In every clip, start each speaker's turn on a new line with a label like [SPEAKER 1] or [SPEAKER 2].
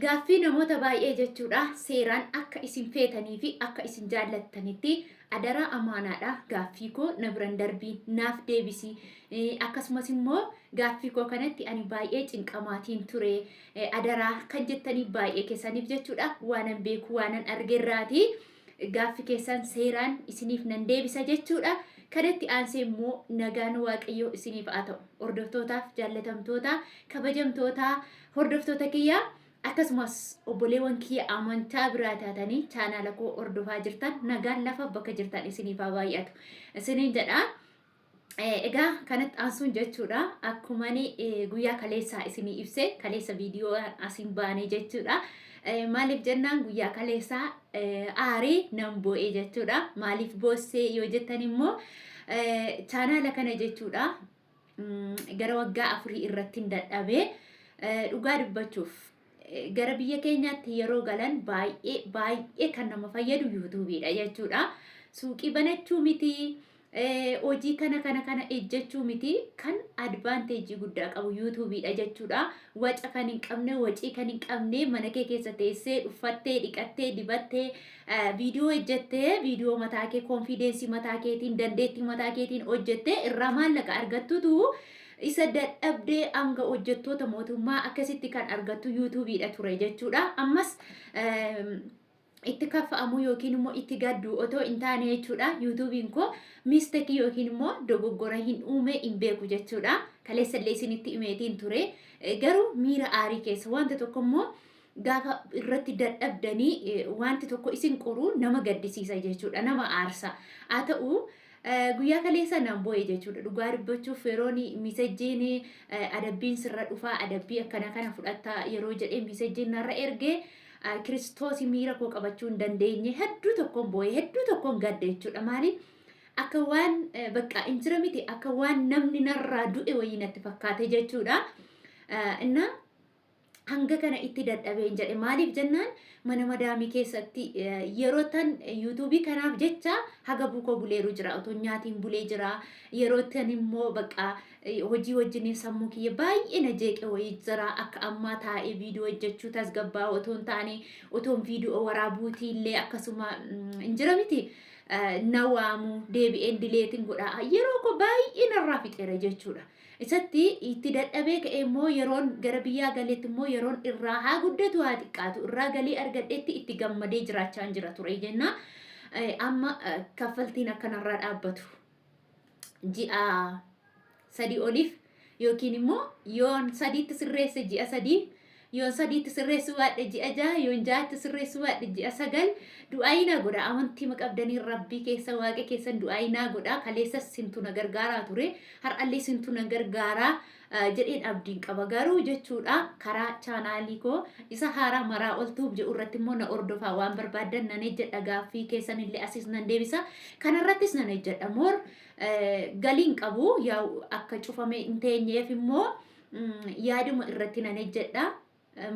[SPEAKER 1] Gaaffii namoota baay'ee jechuudha seeraan akka isin feetanii fi akka isin jaallattanitti adaraa amaanaadha gaaffii koo na biran darbii naaf deebisi akkasumas immoo gaaffii koo kanatti ani baay'ee cinqamaatiin ture adaraa kan jettanii baay'ee keessaniif jechuudha waanan beeku waanan argerraati gaaffi keessan seeraan isiniif nan deebisa jechuudha. Kanatti aansee immoo nagaan Waaqayyoo isiniif haa ta'u. Hordoftootaaf jaallatamtoota, kabajamtoota, hordoftoota kiyya akkasumas obboleewwan kiyya amantaa biraa taatanii chaanaala koo hordofaa jirtan nagaan lafa bakka jirtan isiniif haa baay'atu. Isiniin jedha. Egaa kanatti aansuun jechuudha akkuma ani guyyaa kaleessaa isinii ibse kaleessa viidiyoo asiin baane jechuudha. Maaliif jennaan guyyaa kaleessaa aaree nan boo'e jechuudha. Maaliif boossee yoo jettan immoo chaanaala kana jechuudha gara waggaa afurii irratti hin dadhabee dhugaa dubbachuuf gara biyya keenyaatti yeroo galan baay'ee baay'ee kan nama fayyadu yuutuubiidha jechuudha. Suuqii banachuu miti hojii kana kana kana ejjechuu miti kan advaanteejii guddaa qabu yuutuubiidha jechuudha. Waca kan hin qabne wacii kan hin qabne mana kee keessa teessee uffattee dhiqattee dibattee viidiyoo hojjettee viidiyoo mataa kee koonfiideensii mataa keetiin dandeettii mataa keetiin hojjettee irraa maallaqa argattutu isa dadhabdee hanga hojjettoota mootummaa akkasitti kan argattu yuutuubiidha ture jechuudha. Ammas itti kaffa'amuu yookiin immoo itti gaddu otoo hin taane jechuudha. Yuutuubiin koo miistekii yookiin immoo dogoggora hin uume hin beeku jechuudha. Kaleessa illee isinitti himeetiin ture. Garuu miira aarii keessa wanta tokko immoo gaafa irratti dadhabdanii wanti tokko isin qoru nama gaddisiisa jechuudha. Nama aarsa. Haa ta'u guyyaa kaleessa nan boo'e jechuudha. Dhugaa dubbachuuf yeroon misejjiin adabbiin sirra dhufaa adabbii akkana kana fudhatta yeroo jedhee misejjiin narra ergee Kiristoosi miira koo qabachuu hin dandeenye hedduu tokkoon boo'e hedduu tokkoon gadde jechuudha. Maaliif akka waan bakka hin jira miti akka waan namni narraa du'e wayii natti fakkaate jechuudha. Inna hanga kana itti dadhabeen jedhe maaliif jennaan mana madaamii keessatti yeroo tan yuutuubii kanaaf jecha haga buukoo buleeru jira otoo nyaatiin bulee jira yeroo tan immoo bakka hojii wajjiniin sammuu kiyya baay'ee na jeeqe wayii jira akka ammaa taa'ee viidiyoo hojjechuu tasgabbaa'u otoo hin taane otoon viidiyoo waraabuutii illee akkasuma hin jira miti na waamu deebi'een dileetiin godha yeroo koo baay'ee narraa fixeera jechuudha. Isatti itti dadhabee ka'ee immoo yeroon gara biyyaa galeetti immoo yeroon irraa haa guddatu haa xiqqaatu irraa galii argadhetti itti gammadee jiraachaa jira ture jenna. Amma kaffaltiin akkanarraa dhaabbatu ji'a 3 oliif yookiin immoo yoon sadiitti sirreesse ji'a 3 yoon sadiitti sirreessuu baadhe ji'a 6 yoon ja'atti sirreessuu baadhe ji'a 9 du'aayii naa godha amantii qabdanii rabbii keessa waaqa keessan du'aayii naa godha kaleessas sintu na gargaaraa ture har'allee sintu na gargaaraa jedheen abdiin qaba garuu jechuudha karaa chaanaalii koo isa haaraa maraa oltuuf jedhu irratti immoo na ordofaa waan barbaaddan nan ejjedha gaaffii keessan illee asis nan deebisa kanarrattis nan ejjedha moor galiin qabu yaa akka cufame hin teenyeef immoo yaaduma irratti nan ejjedha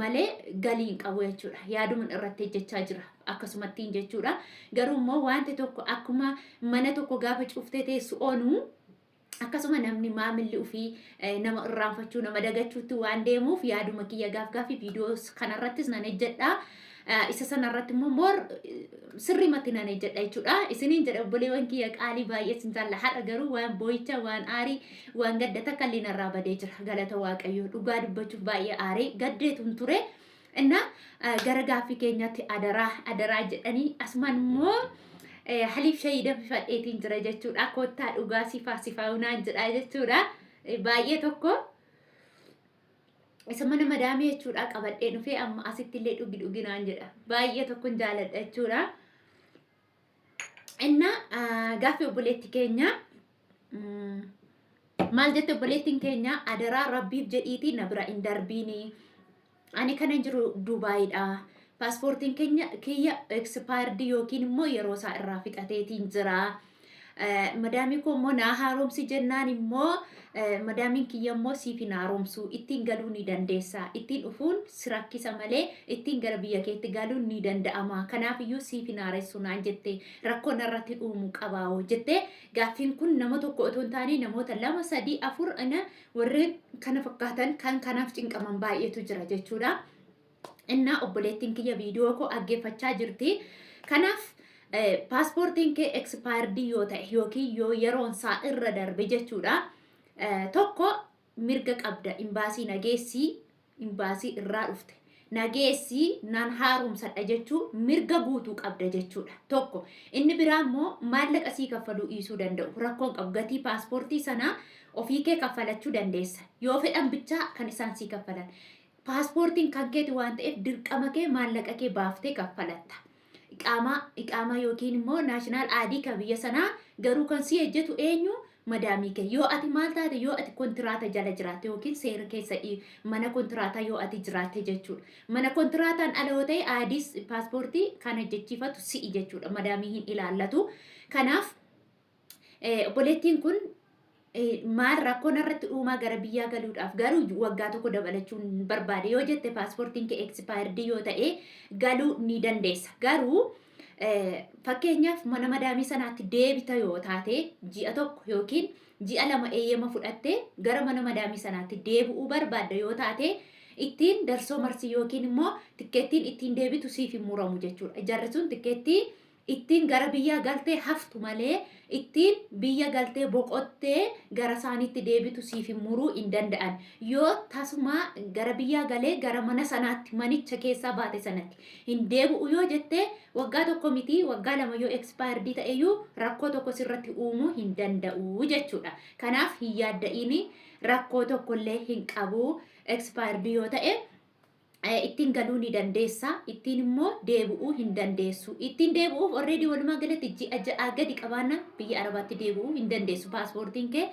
[SPEAKER 1] malee galii hin qabu jechuudha. Yaaduma irratti ejjechaa jira akkasumattiin jechuudha. Garuu immoo wanti tokko akkuma mana tokko gaafa cuftee teessu oonu akkasuma namni maamilli ofii nama irraanfachuu nama dagachuutti waan deemuuf yaaduma kiyya gaaf gaaffii viidiyoo kanarrattis nan ejjedha. Isa sanarratti immoo moor sirrimatti nan ejjedha jechuudha. Isiniin jedha obboleewwan kiyya qaalii baay'ee isin jaalla. Har'a garuu waan boo'icha waan aarii waan gadda takka illee narraa badee jira. Galata Waaqayyoo dhugaa dubbachuuf baay'ee aaree gaddeetun ture. Inna gara gaaffii keenyaatti adaraa adaraa jedhanii asumaan immoo haliif shayii danfifadheetiin jira jechuudha. Kottaa dhugaa sifaa sifaa naan jedhaa jechuudha. Baay'ee tokko isa mana madaamii jechuudha qabadhee dhufee amma asitti illee dhugi dhugi naan jedha. Baay'ee tokkon jaaladha jechuudha. Inna gaaffii obboleetti keenya maal jette obboleettiin keenya adaraa rabbiif jedhiitii na bira hin darbiini. Ani kanan jiru Dubaayidha. Paaspoortiin keenya kiyya expired yookiin immoo yeroo isaa irraa fixateetiin jira. Madaamii koo immoo naa haaromsi jennaan immoo madaamiin kiyya immoo siif hin haaromsu ittiin galuu ni dandeessa ittiin dhufuun si rakkisa malee ittiin gara biyya keetti galuun ni danda'ama kanaaf iyyuu siif hin haaressu naan jette rakkoo narratti uumu qabaa'oo jette gaaffiin kun nama tokko otoo hin taane namoota lama sadii afur ana warreen kana fakkaatan kan kanaaf cinqaman baay'eetu jira jechuudha. Innaa obboleettiin kiyya viidiyoo koo dhaggeeffachaa jirti. Kanaaf paaspoortiin kee expired yoo ta'e yookiin yoo yeroon isaa irra darbe jechuudha. Tokko, mirga qabda, imbaasii nageessii, imbaasii irraa dhufte nageessii naan haaromsadha jechuu mirga guutuu qabda jechuudha. Tokko, inni biraa immoo maallaqa sii kaffaluu dhiisuu danda'u. Rakkoon qabu, gatii paaspoortii sanaa ofii kee kaffalachuu dandeessa. Yoo fedhan bichaa kan isaan sii kaffalan. Paaspoortiin kan keeti waan ta'eef dirqama kee maallaqa kee baaftee kaffalatta. Iqaamaa yookiin immoo national ID kan biyya sanaa garuu kan si hojjetu eenyu? Madaamii kee. Yoo ati maal taate, yoo ati kontiraata jala jiraatte yookiin seera keessa mana kontiraataa yoo ati jiraatte jechuudha. Mana kontiraataan ala yoo ta'e IDs paaspoortii kan hojjechiifatu si'i jechuudha. Madaamii hin ilaallatu. Kanaaf obboleettiin kun maal rakkoon irratti uumaa gara biyyaa galuudhaaf garuu waggaa tokko dabalachuun barbaade yoo jette, paaspoortiin kee expired yoo ta'e galuu ni dandeessa. Garuu fakkeenyaaf mana madaamii sanaatti deebita yoo taate, ji'a 1 yookiin ji'a 2 eeyyama fudhattee gara mana madaamii sanaatti deebi'uu barbaadda yoo taate, ittiin darsoo marsii yookiin immoo tikkeettiin ittiin deebitu siif hin muramu jechuudha. Jarri sun tikkeettii ittiin gara biyyaa galtee haftu malee ittiin biyya galtee boqottee gara isaaniitti deebitu siif hin muruu hin danda'an. Yoo tasuma gara biyyaa galee gara mana sanaatti, manicha keessaa baate sanatti hin deebi'u yoo jette, waggaa 1 miti, waggaa 2 yoo expired ta'eyyuu rakkoo tokko sirratti uumuu hin danda'u jechuudha. Kanaaf hin yaadda'iini, rakkoo tokkollee hin qabu. Expired yoo ta'e ittiin galuu ni dandeessa, ittiin immoo deebi'uu hin dandeessu. Ittiin deebi'uuf already walumaa galatti ji'a 6 gadi qabaannaan biyya Arabaatti deebi'uu hin dandeessu. Paaspoortiin kee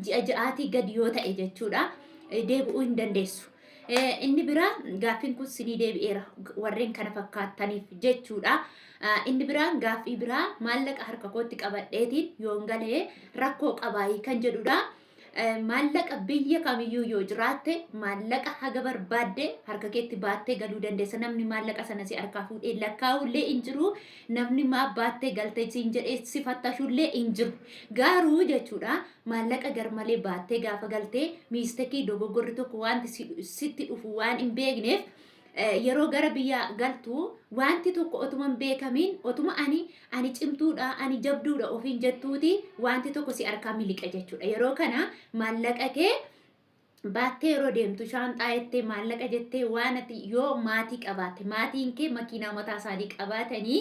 [SPEAKER 1] ji'a 6tii gadi yoo ta'e jechuudha, deebi'uu hin dandeessu. Inni biraa gaaffiin kun sinii deebi'eera warreen kana fakkaattaniif jechuudha. Inni biraan gaaffii biraa maallaqa harka kootti qabadheetiin yoon galee rakkoo qabaayii kan jedhudha. Maallaqa biyya kamiyyuu yoo jiraatte maallaqa haga barbaadde harka keetti baattee galuu dandeessa. Namni maallaqa sana si harkaa fuudhee lakkaa'ullee hin jiru. Namni maa baattee galtee siin jedhee si fattashullee hin jiru. Garuu jechuudha, maallaqa garmalee baattee gaafa galtee mistake, dogoggorri tokko wanti sitti dhufu waan hin beekneef, yeroo gara biyyaa galtu wanti tokko otuma hin beekamiin, otuma ani cimtuudha, ani jabduudha ofiin jettuuti, wanti tokko si harkaa miliqa jechuudha. Yeroo kana maallaqa kee baattee yeroo deemtu, shaanxaa jettee, maallaqa jettee, waan ati yoo maatii qabaatte, maatiin kee makiinaa mataa isaanii qabaatanii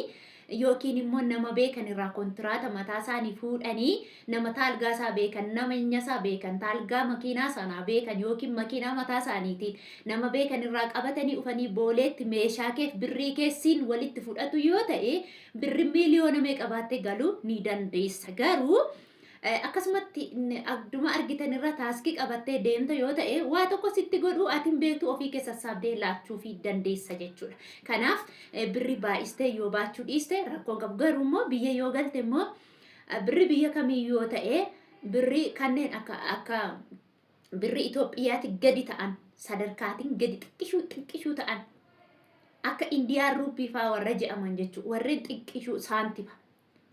[SPEAKER 1] yookiin immoo nama beekan irraa kontiraata mataa isaanii fuudhanii, nama taalgaa isaa beekan, nama isaa beekan, taalgaa makiinaa sanaa beekan yookiin makiinaa mataa isaaniitiin nama beekan irraa qabatanii dhufanii booleetti meeshaa keef birrii keessiin walitti fudhatu yoo ta'e, birri miiliyoona meeqa baattee galuu ni dandeessa. Garuu akkasumatti adduma argitan irra taaskii qabattee deemta yoo ta'e, waa tokko sitti godhu ati hin beektu, ofii kee sassaabdee laachuu fi dandeessa jechuudha. Kanaaf birri baay'istee yoo baachuu dhiiste rakkoon qabu. Garuu immoo biyya yoo galte immoo birri biyya kamiyyuu yoo ta'e, birri kanneen akka birri Itoophiyaatti gadi ta'an, sadarkaatiin gadi xiqqishuu xiqqishuu ta'an, akka Indiyaan ruupii fa'aa warra je'aman jechuudha. Warreen xiqqishuu saantima,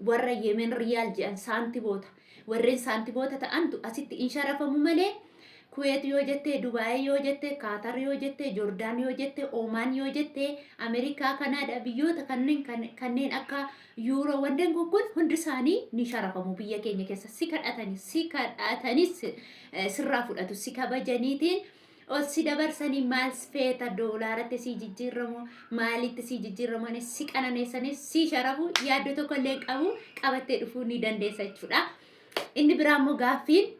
[SPEAKER 1] warra Yemen riyaal jedhan, saantiboota, warreen saantiboota ta'antu asitti in sharafamu malee, Kuweet yoo jette, Dubaayii yoo jette, Kaatar yoo jette, Joordaan yoo jette, Oomaan yoo jette, Ameerikaa, Kanaadaa, biyyoota kanneen akka yuuroo, wanneen kun hundi isaanii ni sharafamu. Biyya keenya keessa si kadhatanii sirraa fudhatu, si kabajaniitiin ol si dabarsanii, maal feeta, doolaaratti si jijjiiramu, maalitti si jijjiiramanii, si qananeessanii si sharafu. Yaaddoo tokko illee qabu, qabattee dhufuu ni dandeessa jechuudha. Inni biraa immoo gaaffiin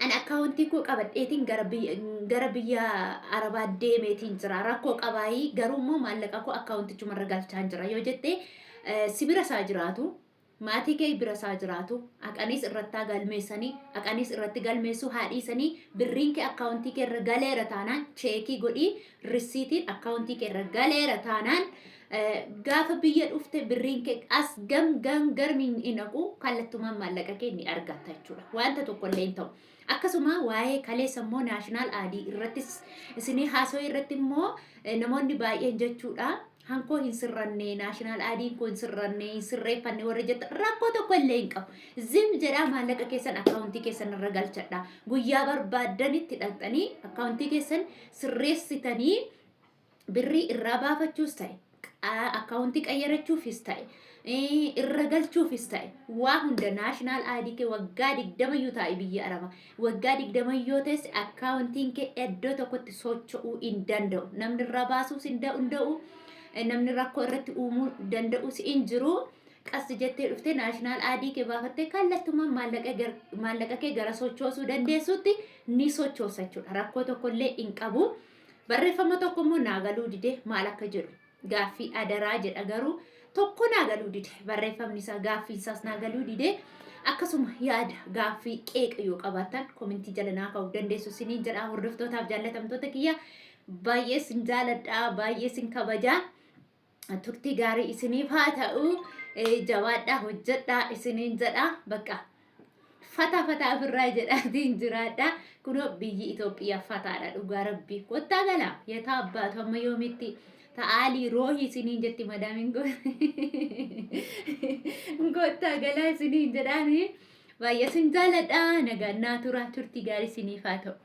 [SPEAKER 1] ani akkaawuntii koo qabadheetiin gara biyya Arabaa deemeetiin jira, rakkoo qabaayii? Garuu immoo maallaqa koo akkaawuntichumarra galchaan jira yoo jette, si bira isaa jiraatu, maatii kee bira isaa jiraatu, haqaniis irratti galmeessanii, haqaniis irratti galmeessuu haadhiisanii, birriin kee akkaawuntii kee irra galeera taanaan, check godhii risiitiin akkaawuntii kee irra galeera taanaan, gaafa biyya dhufte birriin kee as gam gam garmi hin haqu, kallattumaan maallaqa kee ni argatta jechuudha. Wanta tokko illee hin ta'u. Akkasuma waa'ee kaleessa immoo national ID irrattis isinii haasoo irratti immoo namoonni baay'een jechuudha. Hankoo hin sirranne, national IDn koo hin sirranne, hin sirreeffanne warri jettan, rakkoo tokko illee hin qabu. Zim jedhaa maallaqa keessan akkaawuntii keessan irra galchadha. Guyyaa barbaaddanitti dhaqxanii akkaawuntii keessan sirreessitanii Birrii irraa baafachuus ta'e, akkaawuntii qayyarachuufis ta'e, irra galchuufis ta'e, waa hunda national ID kee waggaa 20 iyyuu taa'e biyya araba. Waggaa 20 yoo ta'es akkaawuntiin kee iddoo tokkotti socho'uu hin danda'u. Namni irraa baasuus hin danda'u. Namni rakkoo irratti uumuu danda'us hin jiru. Qassi jettee dhuftee national ID kee baafattee kallattumaan maallaqa kee gara sochoosuu dandeessutti ni sochoosa jechuudha. Rakkoo tokkollee hin qabu. Barreeffama tokko immoo naa galuu dide, maal akka jedhu gaaffii adaraa jedha, garuu tokko naa galuu dide, barreeffamni isaa gaaffii isaas naa galuu dide. Akkasuma yaada, gaaffii, qeeqa yoo qabaattan komentii jala naa kaa'uu dandeessu isiniin jedha. Hordoftootaaf jaallatamtoota kiyya, baay'ee isin jaaladha, baay'ee isin kabajaa. Turtii gaarii isiniif haa ta'u. Jabaadhaa, hojjedhaa isiniin jedha. Bakka fataa fataa ofirraa jedhaatiin jiraadha. Kunoo biyyi Itoophiyaa fataadha, dhugaa rabbii. Kottaa galaa, yataa abbaatu, amma yoomitti ta'aalii roohii isiniin jetti madaamiin. Kottaa galaa isiniin jedhaani. Baay'ee isin jaaladha. Nagaan naa tura. Turtii gaarii isiniif haa ta'u.